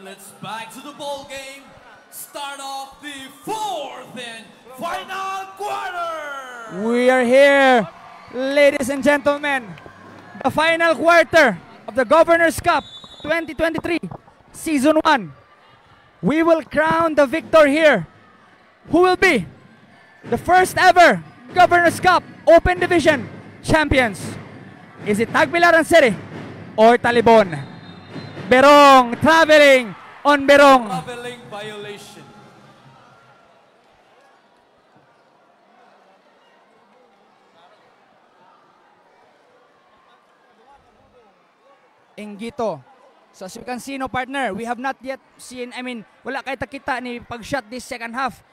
Let's back to the ball game. Start off the fourth and final quarter. We are here, ladies and gentlemen. The final quarter of the Governor's Cup 2023, Season 1. We will crown the victor here, who will be the first ever Governor's Cup Open Division champions. Is it Tagbilaran City or Talibon? Berong traveling on Berong. Traveling violation. Ingito. So as you can see, no partner, we have not yet seen, I mean, wala kay takita ni pag-shot this second half.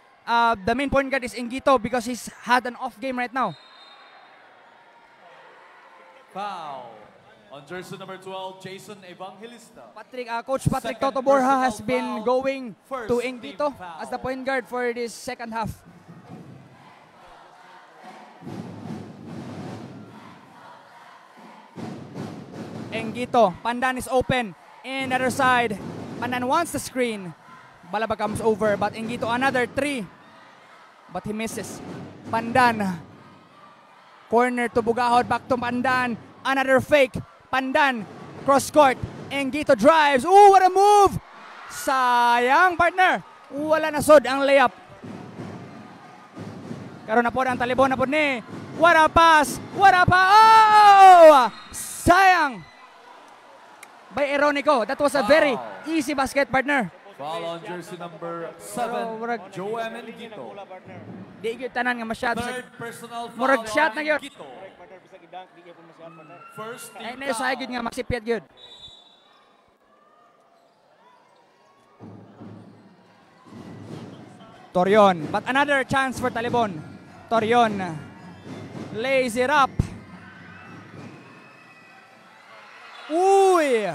The main point guard is Ingito because he's had an off game right now. Foul on jersey number 12, Jason Evangelista. Patrick, Coach Patrick Second Toto Borja has personal been foul, going first to team Ingito foul. As the point guard for this second half. Engito, Pandan is open in the other side. Pandan wants the screen. Balaba comes over, but Engito another three. But he misses. Pandan. Corner to Bugahod, back to Pandan. Another fake. Pandan, cross court. Engito drives. Ooh, what a move! Sayang, partner. Wala na sod ang layup. Karon na po ang Talibon na po ni. What a pass! What a pass! Oh! Sayang! By Eronico. That was a very easy basket, partner. Foul on jersey number 7, Murag- Joem Engito. Di gyud tanan nga masyado sa Third personal foul Murag shot on na gyud. Engito. First team Ay na sa gyud foul. Nga masipyat gyud. Torion, but another chance for Talibon. Torion lays it up. Uy!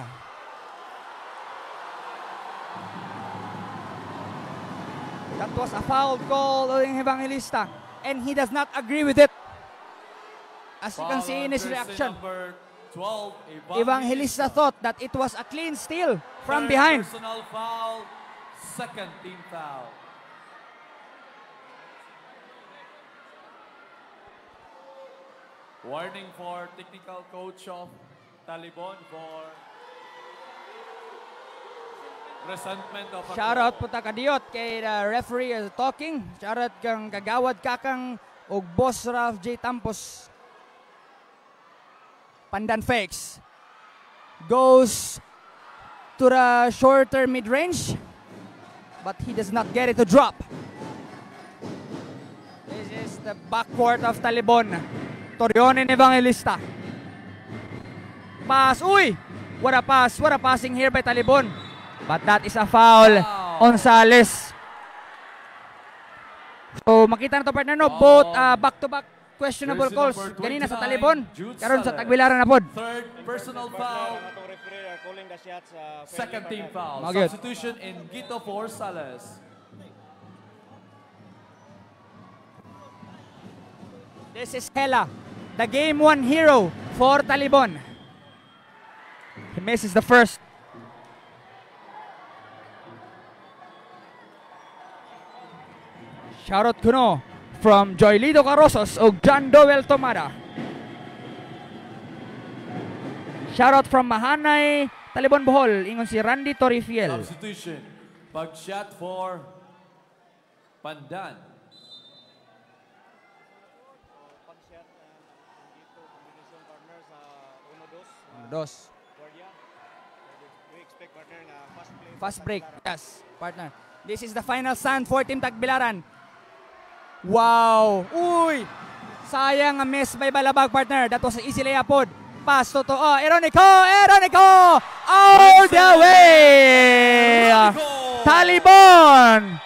That was a foul call on Evangelista, and he does not agree with it. As you can Foul see on in his jersey reaction. number 12, Evangelista thought that it was a clean steal from Third behind. personal foul, second team foul. Warning for technical coach of Talibon for resentment of a Shout call. out po ta kadiyot kay the referee is talking. Shout out kang Kagawad Kakang ug Boss Ralph J. Tampos. Pandan fakes. Goes to the shorter mid-range, but he does not get it to drop. This is the backcourt of Talibon. Torion and Evangelista. Pass. Uy! What a pass. What a passing here by Talibon. But that is a foul on Sales. So makita na to, partner, no, both back-to-back questionable Jersey calls. number Ganina sa 29, Talibon, Jude karon sa Sales. Tagbilaran na pod. Third personal foul, second team foul. Mga good. Substitution in Gito for Sales. This is Hela, the game one hero for Talibon. He misses the first. Shoutout kuno from Joylito Carosos o John Doel Tomada. Shoutout from Mahanay, Talibon, Bohol, ingon si Randy Torrifiel. Substitution. Pag shot for Pandan. Pag-shot dito combination, partner, sa 1-2 Dos. Guardia. We expect, partner, nga fast play. Fast break. Yes, partner. This is the final stand for Team Tagbilaran. Wow! Uy! Sayang ang miss by Balabag, partner. That was an easy layup pod. Pass to oh, Eronico! Eronico! All the way! Talibon!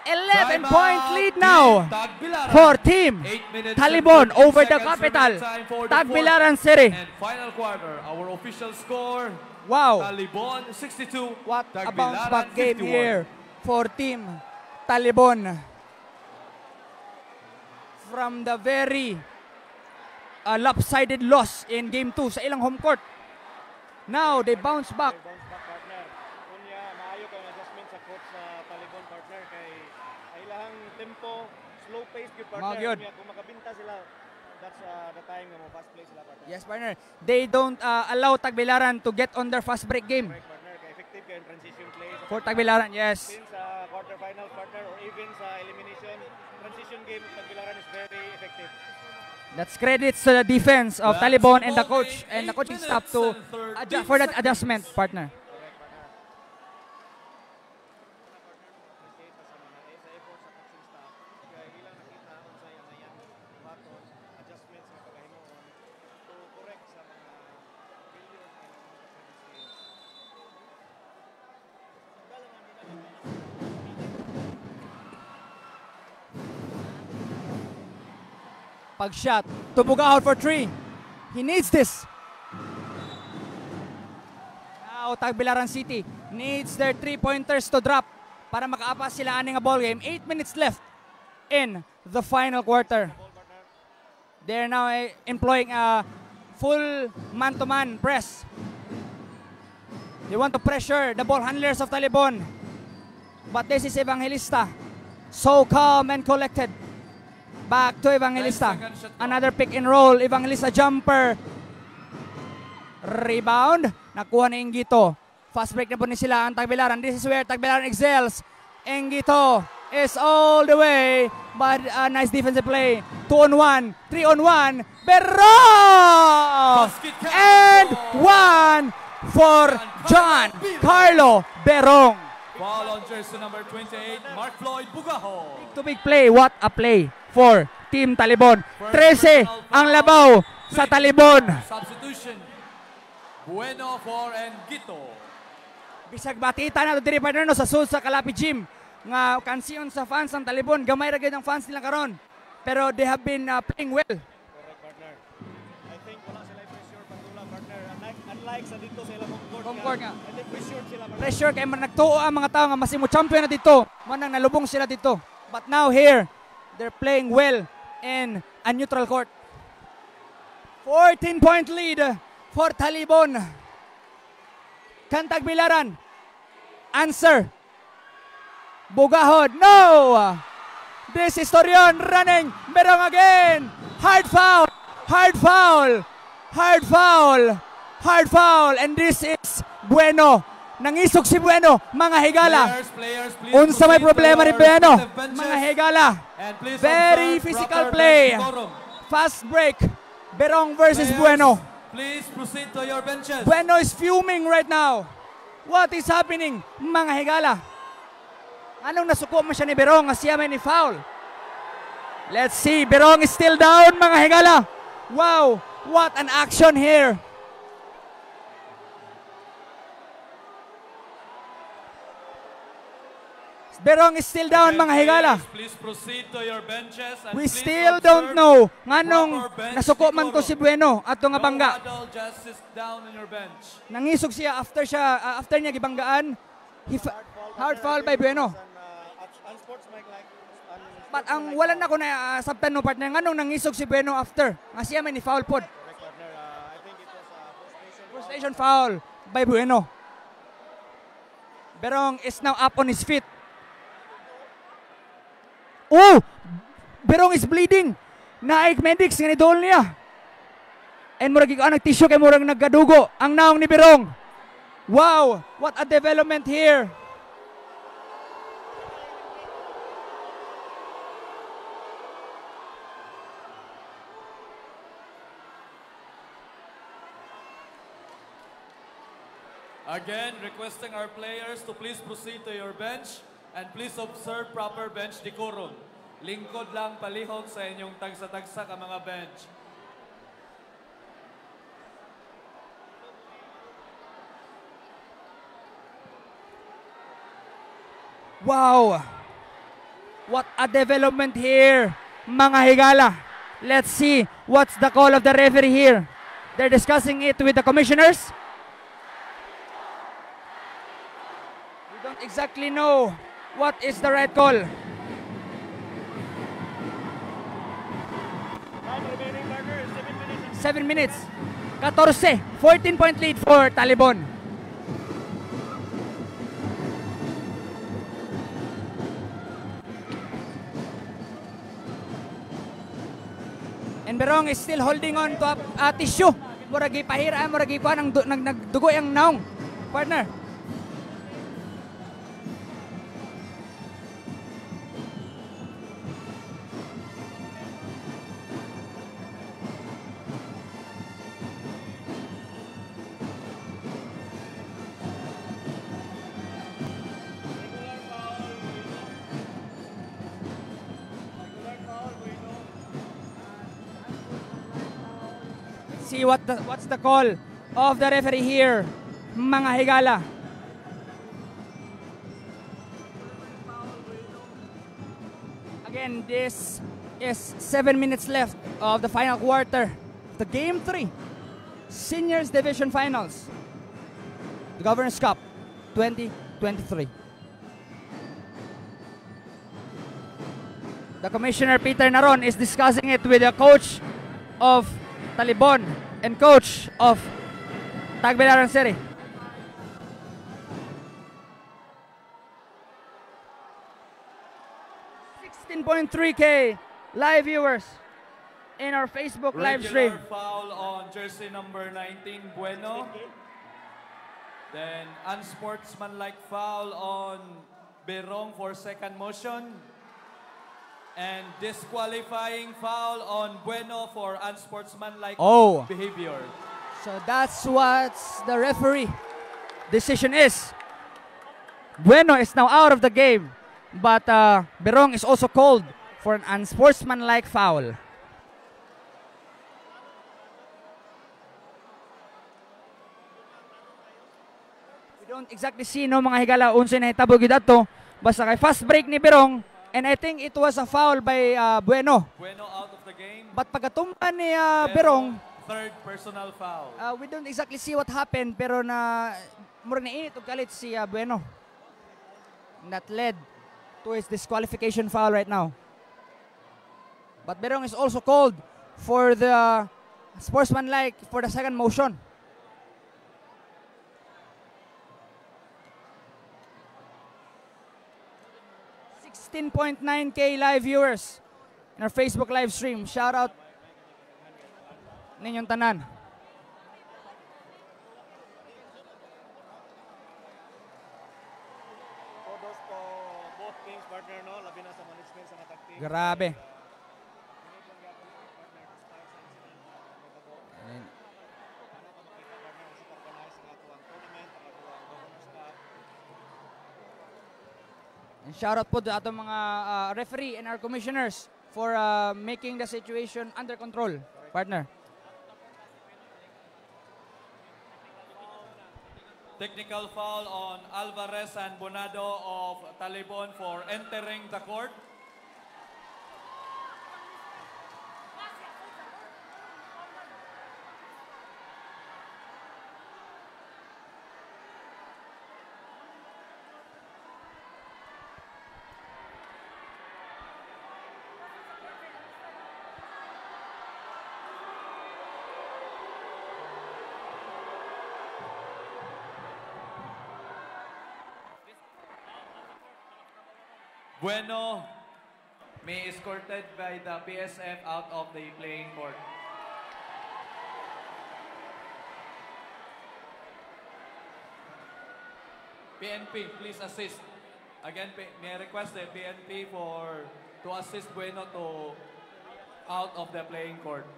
11 point lead now Tagbilaran. for Team 8 minutes Talibon and 14 over the seconds capital, remaining time for the Tagbilaran fourth City. and final quarter. Our official score, Wow! Talibon 62, What a Tagbilaran bounce back game 51. here for Team Talibon. From the very lopsided loss in game 2 sa ilang home court. Now they bounce back. Bounce back, partner. Ilahang tempo, slow pace gyud, Mao partner. gyud. Unya, kung makabinta sila, that's the time nga mo fast play sila, partner. Yes, partner. They don't allow Tagbilaran to get on their fast break game. Correct, partner. Kay effective kay ang transition play sa For Tagbilaran, yes. Even sa quarterfinals, partner, or even sa elimination, transition game of Tagbilaran is very effective. That's credits to the defense of That's Talibon and the ball coach game, and the 8 coaching staff minutes to and 13 adjust for that seconds. Adjustment, partner. Correct, partner. Partner, appreciate pa sa mga sa effort sa coaching staff. Kay ilang nakita unsay angayan buhaton, adjustments nga pagahimuon to correct sa mga failures nga ilang mga previous games. Dala nga nila lang. Pag shot to Bugahod for three. He needs this. Now, Tagbilaran City needs their three-pointers to drop para makaapas sila ani nga ball game. 8 minutes left in the final quarter. They're now employing a full man-to-man press. They want to pressure the ball handlers of Talibon. But this is Evangelista. So calm and collected. Back to Evangelista. 10 seconds shot clock. Another pick and roll. Evangelista jumper. Rebound. Nakuha ni Ingito. Fast break na po ni sila ang Tagbilaran. This is where Tagbilaran excels. Ingito is all the way. But a nice defensive play. 2 on 1. 3 on 1. Berong! Basket count And for one for John Carlo Berong. Foul on jersey number 28, Mark Floyd Bugaho. To big play. What a play for Team Talibon. 13 ang labaw sa Talibon. Substitution. Bueno for Engito. Bisag batita na to diri, partner, no, sa sud sa Kalapi Gym nga kansiyon sa fans ang Talibon. Gamay ra gyud ang fans nila karon. Pero they have been playing well. Correct, partner. I think wala sila pressure pagdula, partner. Unlike sa dito sa ilang home court. Home court nga. I think pressure sila, partner. Pressure kay man nagtuo ang mga tao nga masimo champion na dito. Manang nalubong sila dito. But now here, they're playing well in a neutral court. 14 point lead for Talibon. Can Tagbilaran answer? Bugahod, no! This is Torion running. Berong again. Hard foul. Hard foul. Hard foul. Hard foul. And this is Bueno. Nangisog si Bueno, mga higala. Players, players, please Unsa may proceed to problema ni your Bueno? respective benches. Mga higala. And please Very observe physical proper play. bench decorum. Fast break. Berong versus Players, Bueno. please proceed to your benches. Bueno is fuming right now. What is happening, mga higala? Anong nasuko mo siya ni Berong nga siya may ni foul? Let's see. Berong is still down, mga higala. Wow, what an action here. Berong is still down, Again, mga higala. players, please proceed to your benches and We please still observe don't know nganong proper bench nasuko man to decorum. si Bueno ato nga No bangga. huddle, just sit down on your bench. Nangisog siya after niya gibanggaan. Hard foul by Bueno. Unsportsmanlike. But ang wala na ko na sabtan no, partner, nganong nangisog si Bueno after nga siya may ni foul pod. Correct, partner. I think it was frustration. Frustration foul by Bueno. Berong is now up on his feet. Oh! Berong is bleeding. Naik medics nga ni dol niya. And murag ikaw nag-tissue kay murag nagkadugo ang naong ni Berong. Wow! What a development here. Again, requesting our players to please proceed to your bench and please observe proper bench decorum. Lingkod lang palihog sa inyong tagsa-tagsa ka mga bench. Wow! What a development here, mga higala. Let's see what's the call of the referee here. They're discussing it with the commissioners. We don't exactly know what is the right call. Time remaining, partner, 7 minutes and 7 minutes. 14. 14 point lead for Talibon. Berong is still holding on to a tissue. Murag gipahira, murag gikuan ang nagdugo ang naong. Partner. Regular foul, Bueno. Regular foul, Bueno. See what's the call of the referee here, mga higala. Again, this is 7 minutes left of the final quarter, the Game 3, Seniors Division Finals, the Governor's Cup 2023. The Commissioner Peter Naron is discussing it with the coach of Talibon and coach of Tagbilaran City. 16.3K live viewers in our Facebook live stream. Regular foul on jersey number 19, Bueno. Then unsportsmanlike foul on Berong for second motion. And disqualifying foul on Bueno for unsportsmanlike Oh. behavior. So that's what the referee decision is. Bueno is now out of the game, but Berong is also called for an unsportsmanlike foul. We don't exactly see, no, mga higala, unsay nahitabo gyud ato. Basta kay fast break ni Berong, and I think it was a foul by Bueno. Bueno out of the game. But pagkatumba ni Berong, third personal foul. We don't exactly see what happened, pero na murag nainit og kalit si Bueno. And that led to his disqualification foul right now. But Berong is also called for the sportsmanlike for the second motion. 16.9K live viewers in our Facebook live stream. Shout out ninyong tanan. Kudos to both teams, partner, no? Labi na sa management sa matag team. Grabe. Init lang gyapon, partner, to start sa incident na nahitabo. Ano ka makita, partner, sa organize ang atoang tournament, ang atoang Governor's Cup. And shout out po to atong mga referee and our commissioners for making the situation under control, partner. Technical foul on Alvarez and Bonado of Talibon for entering the court. Bueno may escorted by the PSF out of the playing court. PNP, please assist. Again, may I request the PNP for to assist Bueno to out of the playing court.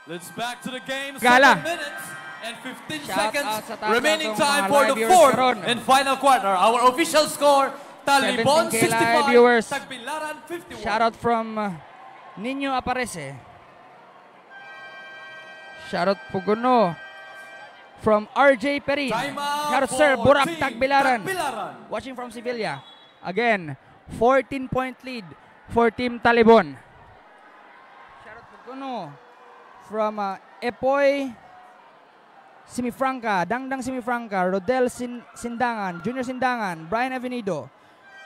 Let's back to the game. Gala. 7 minutes and 15 Shout seconds out sa taas remaining atong time mga for live the viewers fourth karon. and final quarter. Our official score, Talibon 17K live 65, viewers. Tagbilaran 51. Shout out from Nino Aparece. Shout out Puguno from RJ Perin. Timeout Shout out sir for Burak Team Tagbilaran. Tagbilaran. Watching from Sevilla. Again, 14-point lead for Team Talibon. Shout out Puguno From Epoy Simifranca, Dangdang Simifranca, Rodel Sindangan, Junior Sindangan, Brian Avenido,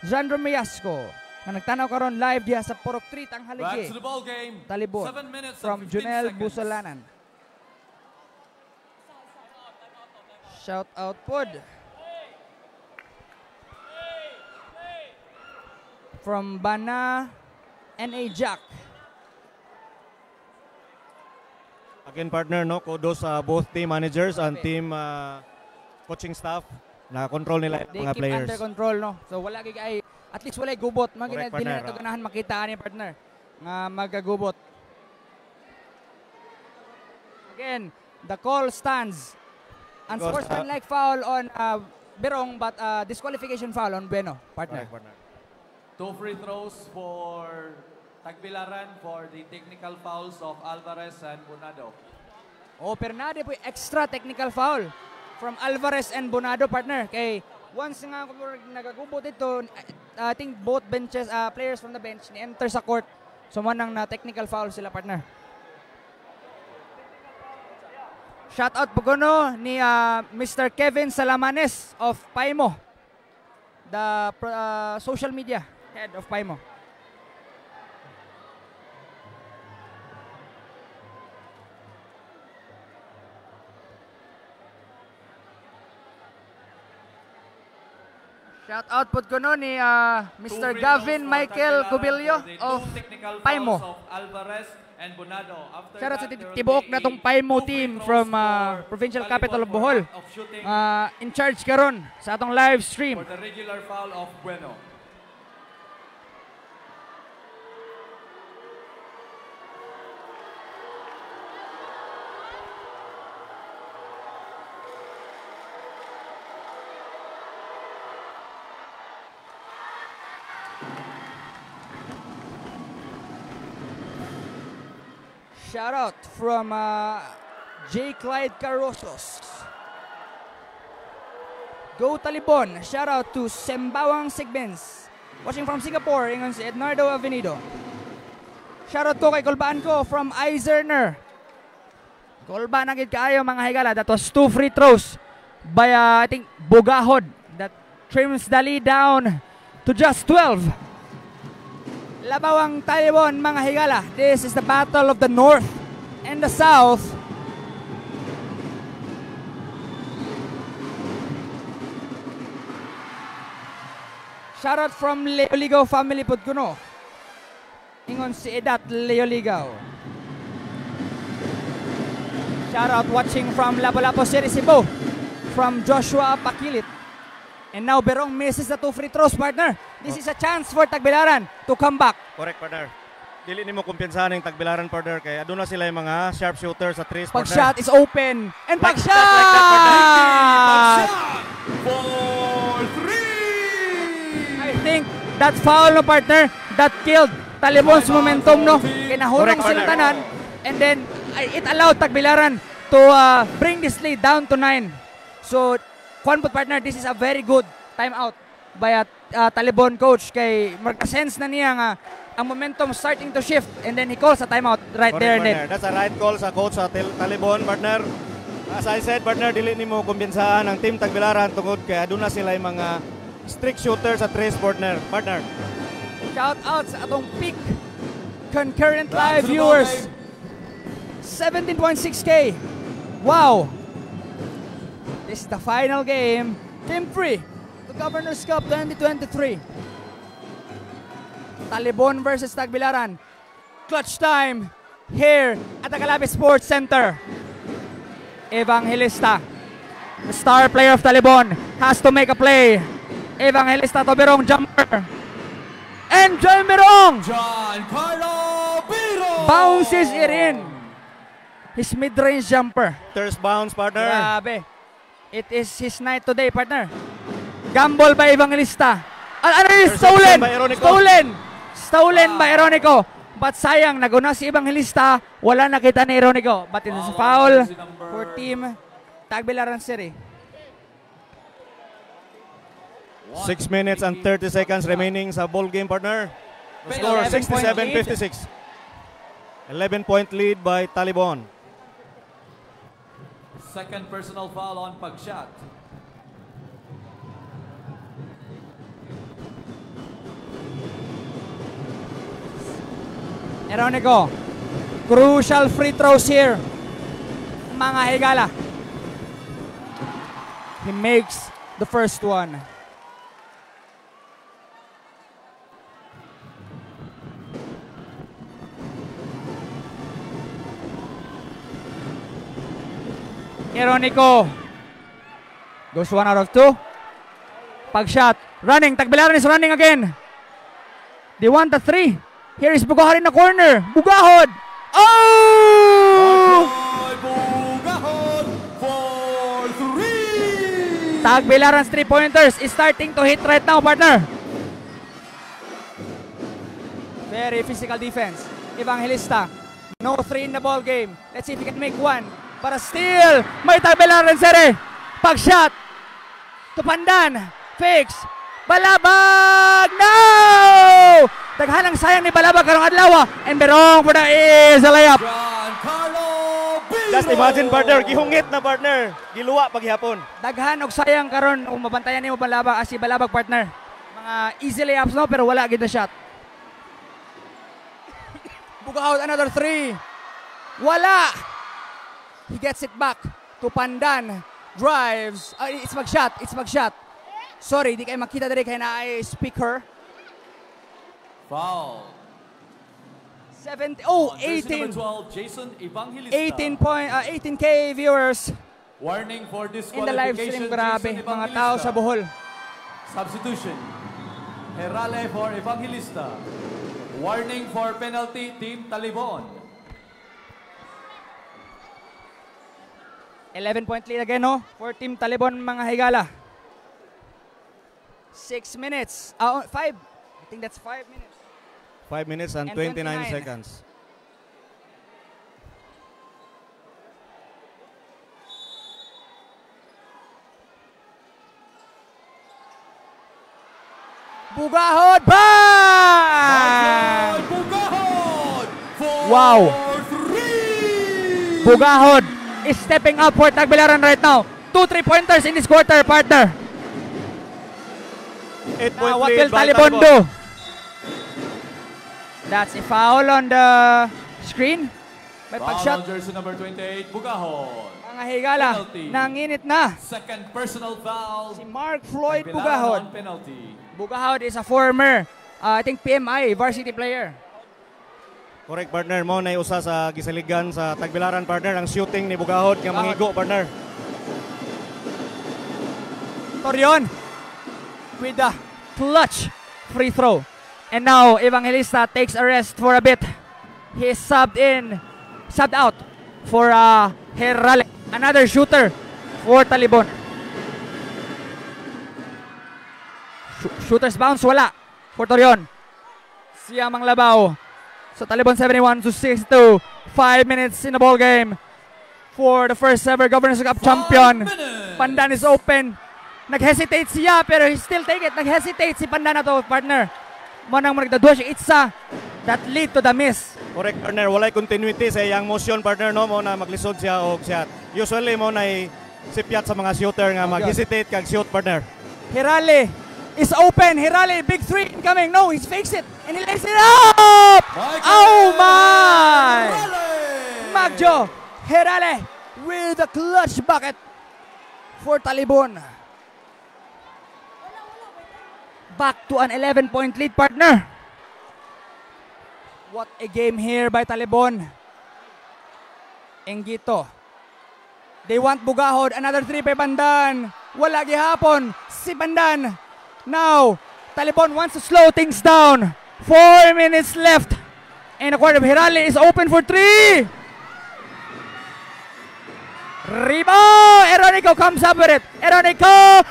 Jandro Miasco, nga nagtanaw karon live diha sa Purok 3 Back Tanghaligi. To the ball game. Talibon. 7 minutes From and 15 Junel seconds. Busolanan. Shout out pod. From Bana N.A. Jack. Again, partner, no, kudos sa both team managers and team coaching staff na control nila They mga keep players. under control, no? So wala gig ay at least walay gubot. Mga Correct, dili na partner, to ganahan makita ani, partner, nga magagubot. Again, the call stands. Unsportsmanlike foul on Birong but disqualification foul on Bueno, partner. Correct, partner. Two free throws for Tagbilaran for the technical fouls of Alvarez and Bonado. Oh, pero naa po extra technical foul from Alvarez and Bonado, partner. Kay once nga kung nagagubot ito, I think both benches, players from the bench ni enter sa court. So manang na technical foul sila, partner. Shout out po kuno ni Mr. Kevin Salamanes of Paimo. The social media head of Paimo. Shout out po kuno ni Two Mr. free Gavin throws for Michael Tagbilaran Cubillo for the two of technical fouls Paimo. of Alvarez and Bonado. After Shout out sa that, there will tibuok be na tong a Paimo two free team throws from for provincial Talibon capital of for Bohol. act of shooting In charge karon sa atong live stream. for the regular foul of Bueno. Shout out from J. Clyde Carrosos. Go Talibon. Shout out to Sembawang Sigbens. Watching from Singapore, ingon si Ednardo Avenido. Shout out ko kay Kulbaan ko from Eisner. Kulba na gid kaayo, mga higala. That was two free throws by I think Bugahod that trims the lead down to just 12. Labaw ang Talibon, mga higala. This is the battle of the North and the South. Shoutout from Leo Ligaw family pod kuno. Ingon si Edat Leo Ligaw. Shoutout watching from Lapu-Lapu City, Cebu, from Joshua Pakilit. And now Berong misses the two free throws, partner. This is a chance for Tagbilaran to come back. Correct, partner. Dili nimo kumpiyansahan ang Tagbilaran, partner, kay aduna sila yung mga sharp shooter sa threes, Pag partner. shot is open. And pag Like shot! that, like that, partner. For three! I think that foul, no, partner, that killed Talibon's momentum, no? Kinahunong Correct, sila partner. tanan. And then it allowed Tagbilaran to bring this lead down to 9. So, kwan po, partner, this is a very good timeout by a Talibon coach kay magka-sense na niya nga ang momentum starting to shift and then he calls a timeout right Correct, there and then. partner. That's a right call sa coach sa Talibon, partner. As I said, partner, dili nimo kumpiyansahan ang team Tagbilaran tungod kay aduna sila yung mga strict shooter sa threes, partner. Partner. Shout out sa atong peak concurrent Back live to the ball viewers. game. 17.6K. Wow. This is the final game. Team 3, the Governor's Cup 2023. Talibon versus Tagbilaran. Clutch time here at the Calabi Sports Center. Evangelista, the star player of Talibon, has to make a play. Evangelista to Berong jumper. And John Berong John Carlo Biro! Bounces it in. His mid-range jumper. Thirst bounce, partner. Grabe. It is his night today, partner. Gamble by Evangelista. Ah, ano yun? Interception Stolen! by Ironico. Stolen! Stolen by Ironico. But sayang, naguna si Evangelista. Wala nakita ni Ironico. But it is a foul Jersey number- for team Tagbilaran City. 6 minutes and 30 seconds remaining sa ball game, partner. The score 11-point lead. 67-56. 11-point lead by Talibon. Second personal foul on Pagchat. Eronico, crucial free throws here, mga higala. He makes the first one. Eronico goes 1 out of 2. Pag shot, running. Tagbilaran is running again. They want the 3. Here is Bugahod in the corner. Bugahod! Oh! Bugahod for 3! Tagbilaran's 3-pointers is starting to hit right now, partner. Very physical defense. Evangelista, no 3 in the ball game. Let's see if he can make one. But a steal! May Tagbilaran Sere. Pag shot. To Pandan. Fix. Balabag! No! Daghanang sayang ni Balabag karong adlaw. And Berong for the easy layup. Giancarlo Biro! Just imagine, partner, gihungit na, partner. Giluwa paghihapon. Daghan og sayang karon kung mabantayan nimo Balabag si Balabag, partner. Mga easy layups, no, pero wala gid na shot. Bugahod, another 3. Wala. He gets it back to Pandan. Drives. It's mag-shot. It's mag-shot. Sorry, di kayo makita diri kay naay speaker. Foul. 70, oh, On jersey 18. number 12, Jason Evangelista. 18K viewers Warning for in the live stream. disqualification, Grabe, Jason mga tao sa Evangelista. Bohol. Substitution. Herale for Evangelista. Warning for penalty, Team Talibon. 11-point lead again, no? For Team Talibon, mga higala. 6 minutes. 5. I think that's 5 minutes. 5 minutes and, And 29 29 seconds. Bugahod! Bang! Bugahod for Wow. 3! Bugahod is stepping up for Tagbilaran right now. 2 3-pointers in this quarter, partner. 8-point Now, what lead will by Talibon do? That's a foul on the screen. May Foul pag-shot. on jersey number 28, Bugahod. Mga higala, Penalty. nanginit na. Second personal foul. Si Mark Floyd Tagbilaran Bugahod. on penalty. Bugahod is a former, I think PMI, varsity player. Correct, partner. Mo na usa sa gisaligan sa Tagbilaran, partner, ang shooting ni Bugahod nga mangigo, partner. Torion with the clutch free throw. And now Evangelista takes a rest for a bit. He is subbed out for Herale, another shooter for Talibon. Shooters bounce, wala for Torion. Siya Manglabaw. So Talibon 71-62. 5 minutes in the ball game for the first ever Governor's Cup champion. Minutes. Pandan is open. Nag-hesitate siya pero he still take it. Nag-hesitate si Pandan na to, partner. Mo nang magdadua siya itsa that lead to the miss. Correct, partner. Walay continuity sa iyang motion, partner, no? Mo na maglisod siya og shot. Usually mo na sipyat sa mga shooter nga mag-hesitate kag shoot, partner. Hirale is open. Hirale, big three incoming. No, he fakes it and he lays it up. Michael Oh my! Herale! Magjo Hirale with the clutch bucket for Talibon. Back to an 11-point lead, partner. What a game here by Talibon. Engito. They want Bugahod. Another three by Bandan. Wala gihapon. Si Bandan. Now, Talibon wants to slow things down. 4 minutes left. And a quarter. Hirale is open for three. Rebound! Eronico comes up with it. Eronico!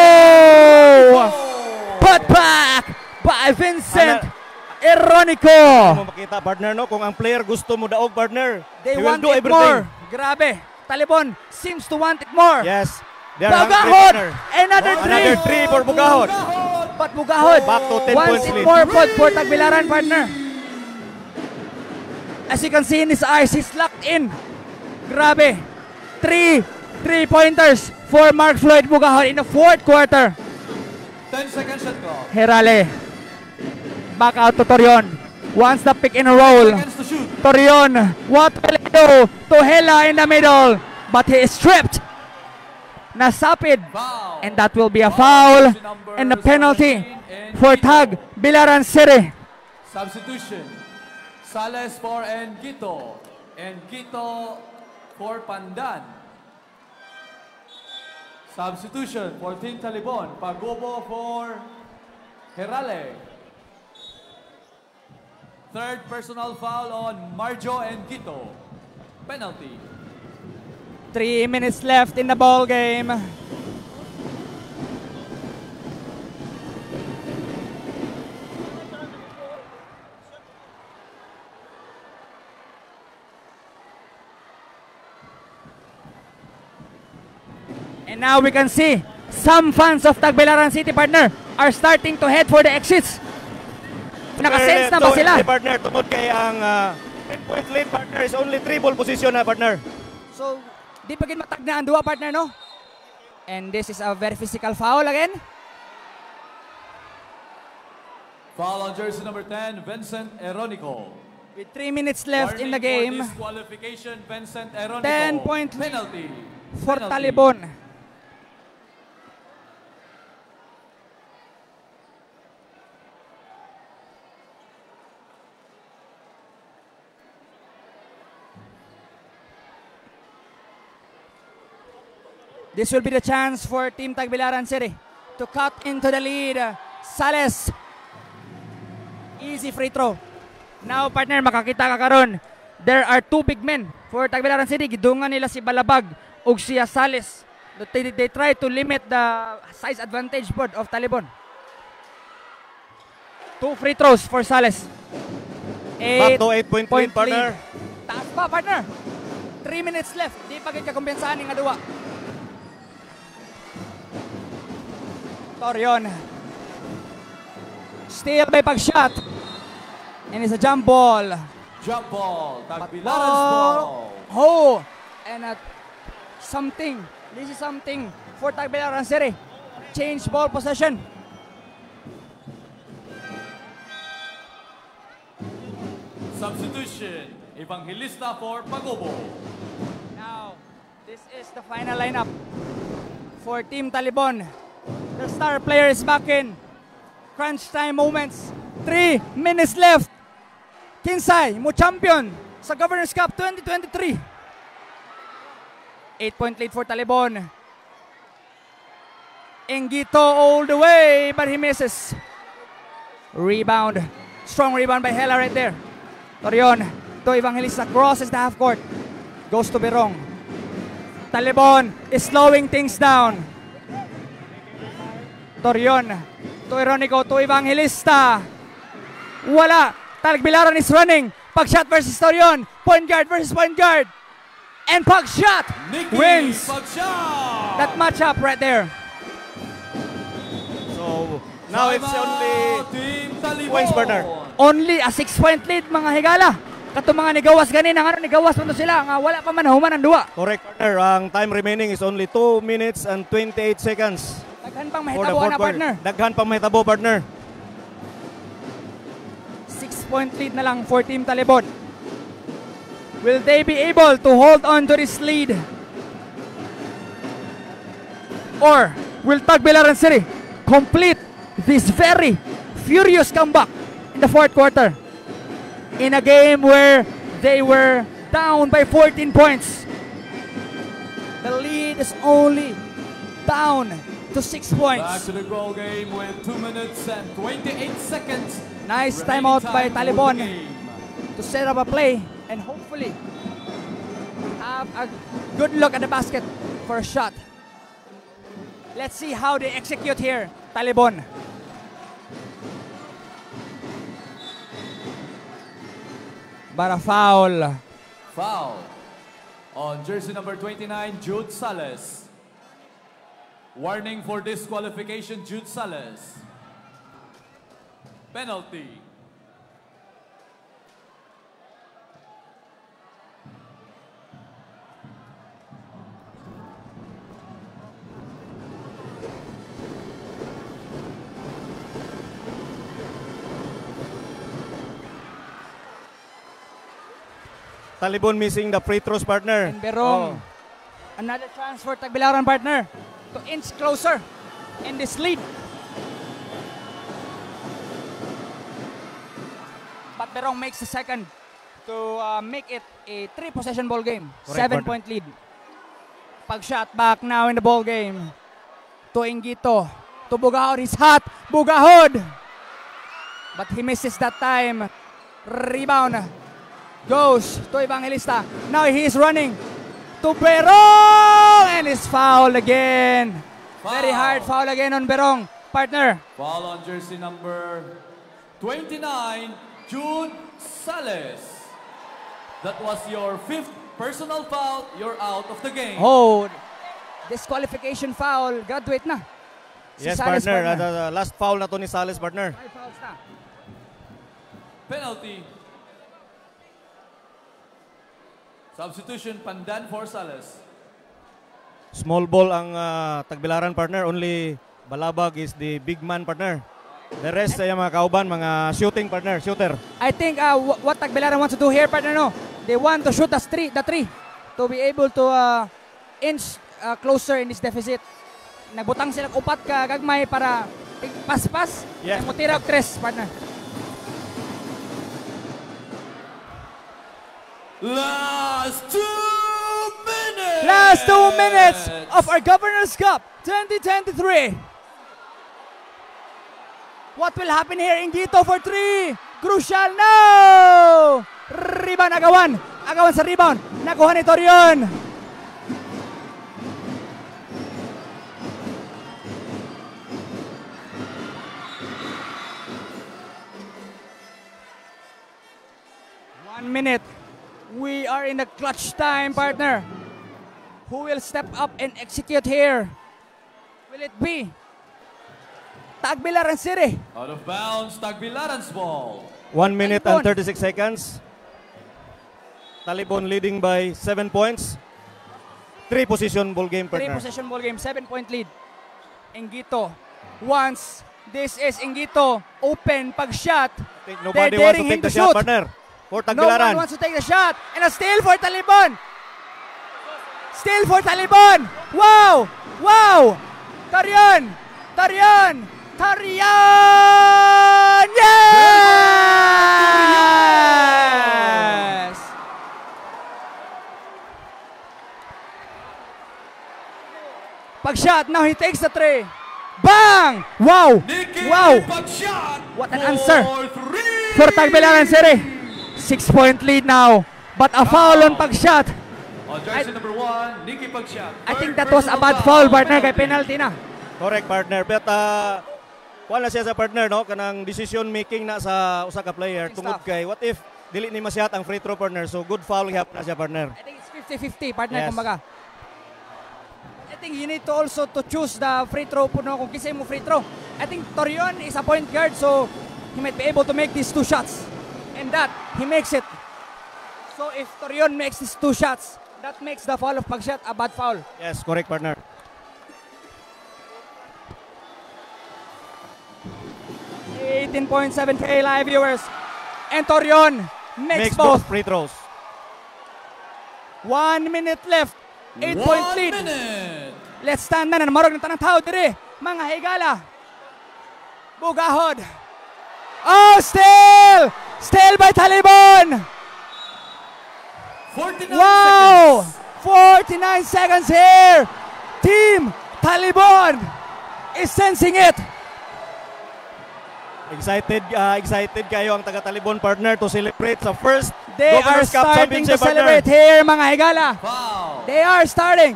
Oh! Put back by Vincent Eronico. Mo makita, partner, no, kung ang player gusto mo daog, partner, They he will want do it everything. more. Grabe. Talibon seems to want it more. Yes. They are hungry, Bugahod! partner. Another three. Another three for Bugahod. But Bugahod Back to 10 wants points it lead. more for Tagbilaran, partner. As you can see in his eyes, he's locked in. Grabe. Three three-pointers for Mark Floyd Bugahon in the fourth quarter. 10-second shot clock. Herale. Back out to Torion. Wants the pick and roll. Seconds to shoot. Torion, what will he do? To Hela in the middle. But he is stripped. Nasapid. Foul. And that will be a foul Jersey number and a penalty 17 and for Gito. Tagbilaran City. Substitution. Sales for Engito. Engito for Pandan. Substitution for Team Talibon. Pagobo for Herale. Third personal foul on Marjo Engito. Penalty. 3 minutes left in the ball game. And now we can see some fans of Tagbilaran City, partner, are starting to head for the exits. Nakasense na ba To, sila? hindi, partner, tungod kay ang 10 point lead, partner, is only 3 ball position na, partner. So, di pa gid matagna ang duwa, partner, no? And this is a very physical foul again. Foul on jersey number 10, Vincent Eronico. With 3 minutes left in the Warning game for disqualification, Vincent Eronico. 10 point lead Penalty. for Penalty. Talibon. This will be the chance for Team Tagbilaran City to cut into the lead. Sales. Easy free throw. Now, partner, makakita ka karon. There are two big men for Tagbilaran City. Gidungan nila si Balabag ug siya Sales. They try to limit the size advantage board of Talibon. Two free throws for Sales. Back to 8 point lead, partner. Lead. Taas pa, partner. 3 minutes left. Di pa gid ka kumpiyansahan nga duwa. Torion. Steal by Pagshot. And it's a jump ball. Jump ball. Tagbilaran's ball. Oh! And something. This is something for Tagbilaran City. Change ball possession. Substitution. Evangelista for Pagobo. Now, this is the final lineup for Team Talibon. The star player is back in. Crunch time moments. 3 minutes left. Kinsay, mo champion sa Governor's Cup 2023. 8-point lead for Talibon. Engito all the way, but he misses. Rebound. Strong rebound by Hela right there. Torion to Evangelista, crosses the half court. Goes to Berong. Talibon is slowing things down. Torion to Ironico to Evangelista. Wala. Tagbilaran is running. Pagshot versus Torion. Point guard versus point guard. And Pagshot Nicky wins Pagshot! that matchup right there. So, now it's Timeout, only Team Talibon. points, partner. Only a 6-point lead, mga higala. Kato mga nigawas ganina, ngano nigawas man to sila nga wala pa man human ang duwa. Correct, partner. Ang time remaining is only 2 minutes and 28 seconds Daghan pang for the mahitabo fourth na, quarter. partner. Daghan pang mahitabo, partner. 6-point lead na lang for Team Talibon. Will they be able to hold on to this lead? Or will Tagbilaran City complete this very furious comeback in the fourth quarter? In a game where they were down by 14 points. The lead is only down to 6 Back points. to the goal game with 2 minutes and 28 seconds. Nice remaining timeout by time for the Talibon game. to set up a play and hopefully have a good look at the basket for a shot. Let's see how they execute here, Talibon. But a foul. Foul on jersey number 29, Jude Sales. Warning for disqualification, Jude Sales. Penalty. Talibon missing the free throws, partner. And Berong, Oh. another chance for Tagbilaran, partner, to inch closer in this lead. But Berong makes the second to make it a three-possession ball game. Correct, 7-point lead. Pag shot back now in the ball game. To Ingito. To Bugahod. He's hot. Bugahod! But he misses that time. Rebound goes to Evangelista. Now he is running to Berong and is fouled again. Very hard foul again on Berong. Partner. Foul on jersey number 29, Jude Sales. That was your fifth personal foul. You're out of the game. Oh, disqualification foul. Graduate na. Si Yes, Sales, partner. The last foul na to ni Sales, partner. Five fouls na. Penalty. Substitution, Pandan for Sales. Small ball ang Tagbilaran, partner. Only Balabag is the big man, partner. The rest ay mga kauban, mga shooting, partner, shooter. I think what Tagbilaran wants to do here, partner, no? They want to shoot the three to be able to inch closer in this deficit. Nagbutang sila og upat ka gagmay para paspas. Mutira og tres, partner. Last 2 minutes! Last 2 minutes of our Governor's Cup 2023. What will happen here? Ingito for three. Crucial, no! Rebound, agawan. Agawan sa rebound. Nakuha ni Torion. 1 minute. We are in the clutch time, partner. Who will step up and execute here? Will it be Tagbilaran City? Out of bounds, Tagbilaran's ball. 1 minute and Talibon. 36 seconds. Talibon leading by 7 points. Three possession ball game, Three partner. possession ball game, 7-point lead. Ingito. Once this is Ingito, open pag shot. I think nobody They're wants to daring take him the to shot, shoot. partner. For No one Tagbilaran. wants to take the shot. And a steal for Talibon. Steal for Talibon. Wow! Wow! Tarion! Tarion! Tarion! Yes! Pag shot, now he takes the three. Bang! Wow! Nicky Wow! Pagshot What an answer. for three! For Tagbilaran City. 6-point lead now. But a foul on Pagshot. On jersey number 1, Nicky Pagshot. I think Third that was a personal bad foul, partner. Kay penalty. penalty na. Correct, partner. But wala siya sa partner, no? Kanang decision making na sa usa ka player tungod Staff. kay what if dili ni ma-shot ang free throw, partner. So good foul gihapon na siya, partner. I think it's 50-50, partner, Yes. kumbaga. I think you need to also to choose the free throw po, no, kung kinsa mo free throw. I think Torion is a point guard, so he might be able to make these two shots. And that, he makes it. So if Torion makes these two shots, that makes the foul of Pagshot a bad foul. Yes, correct, partner. 18.7K live viewers. And Torion makes Makes both both. free throws. 1 minute left. 8-point One lead. minute. Let's stand na marog ng tanang tao dire. Mga higala. Bugahod. Oh, steal! Steal by Talibon! 49 Wow! seconds. 49 seconds here. Team Talibon is sensing it. Excited kayo ang taga Talibon, partner, to celebrate sa first They are Governor's Cup starting to Championship, partner. celebrate here, mga higala. Foul. They are starting.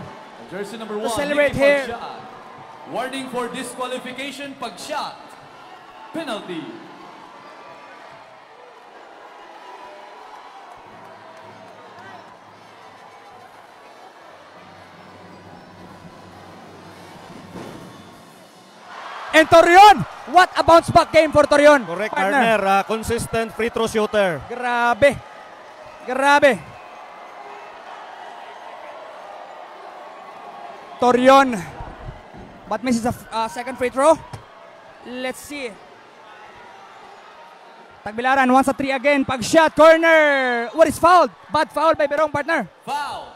Jersey number 1, celebrate Nicky here. Pagshot. Warning for disqualification, Pagshot. Penalty. And Torion, what a bounce back game for Torion. Correct, partner. Consistent free throw shooter. Grabe. Grabe. Torion. But misses a second free throw. Let's see. Tagbilaran wants a three again. Pag shot, corner. What is fouled? Bad foul by Berong, partner. Foul.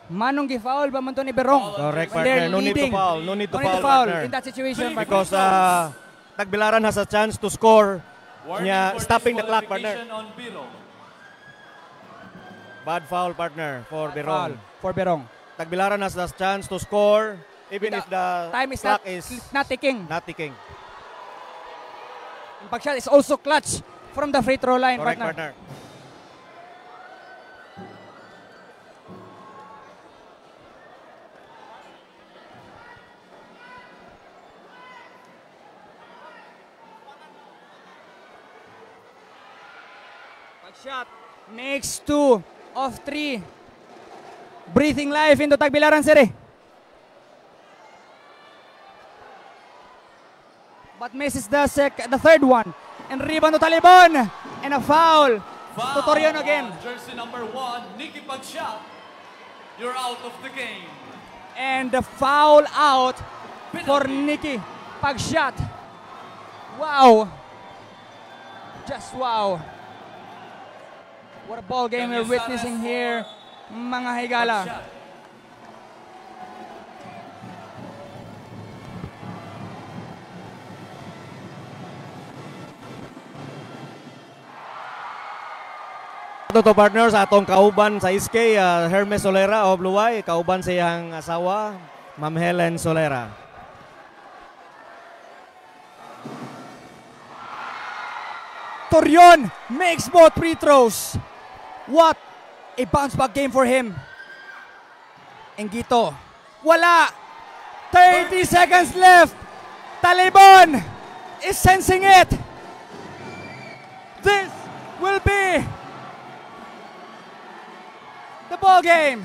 Manong gi-foul ba man to ni Berong? Correct, When they're partner. No need to leading. foul. No need to No need to foul, foul partner. in that situation, partner. Because Tagbilaran has a chance to score. Warning Nya, for stopping the clock, partner. disqualification on Birong. Bad foul, partner, for Foul Berong. for Berong. Tagbilaran has the chance to score even The if the time is clock not, is not ticking. not ticking. Ang pag-shot is also clutch from the free throw line, Correct, partner. partner. Pag-shot makes 2 of 3. Breathing life into Tagbilaran City. But misses the third one. And rebound to Talibon. And a foul. Foul To Torion again. on jersey number 1, Nicky Pagshot. You're out of the game. And the foul out for Penalty. Nicky Pagshot. Wow. Just wow. What a ball game we're witnessing here, mga higala. Pagshot. Ito to, partner, sa atong kauban sa SK, Hermes Solera of Luway, kauban sa iyang asawa, Ma'am Helen Solera. Torion makes both free throws. What a bounce back game for him. Engito. Wala. 30 seconds left. Talibon is sensing it. This will be the ball game.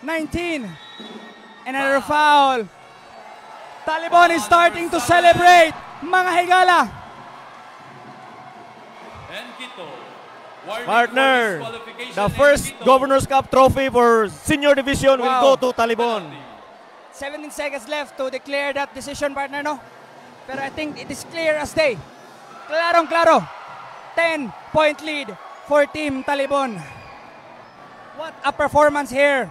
19. Another foul. Talibon is starting to celebrate. Mga higala. Engito. Warning Partner, for disqualification, the first Engito. Governor's Cup trophy for senior division will Wow. go to Talibon. 17 seconds left to declare that decision, partner, no? Pero I think it is clear as day. Klarong klaro. 10-point lead for Team Talibon. What a performance here.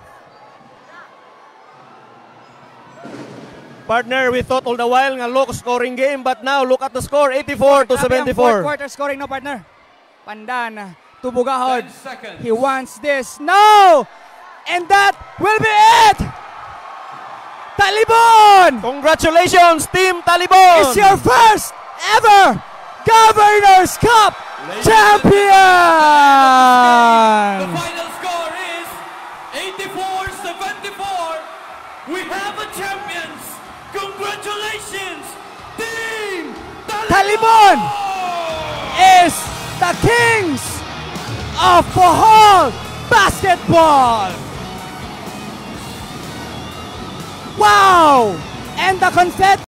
Partner, we thought all the while nga low scoring game, but now look at the score, 84 to Grabe ang fourth 74. quarter scoring, no, partner? Pandan to Bugahod. 10 seconds. He wants this. No! And that will be it! Talibon Congratulations, Team Talibon! is your first ever Governor's Cup Ladies and champion! The final score is 84-74. We have a champions. Congratulations, Team Talibon is the kings of Bohol basketball. Wow! And the confetti.